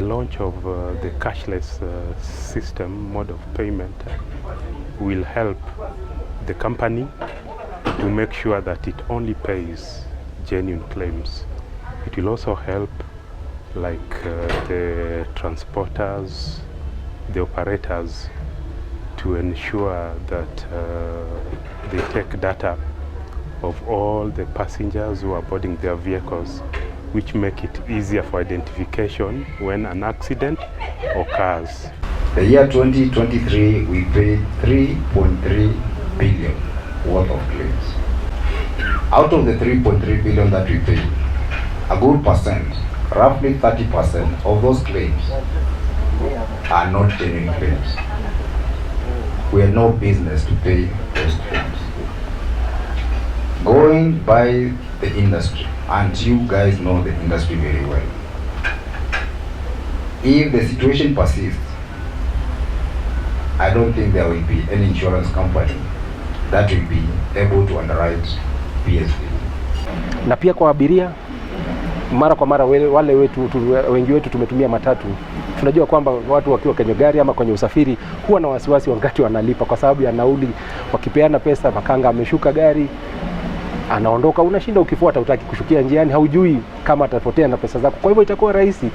The launch of the cashless system mode of payment will help the company to make sure that it only pays genuine claims. It will also help like the transporters, the operators, to ensure that they take data of all the passengers who are boarding their vehicles, which make it easier for identification when an accident occurs. The year 2023, we paid 3.3 billion worth of claims. Out of the 3.3 billion that we paid, a good percent, roughly 30% of those claims are not genuine claims. We have no business to pay those claims. Going by the industry, and you guys know the industry very well, if the situation persists, I don't think there will be any insurance company that will be able to underwrite PSV. Na pia kwa abiria, mara kwa mara wale wetu wengi wetu tumetumia matatu, tunajua kwamba watu wakiwa kwenye gari ama kwenye usafiri huwa na wasiwasi wakati wanalipa kwa sababu ya nauli. Wakipeana pesa, makanga ameshuka gari anaondoka, unashinda ukifuata, hutaki kushukia njiani, haujui kama atapotea na pesa zako. Kwa hivyo itakuwa rahisi.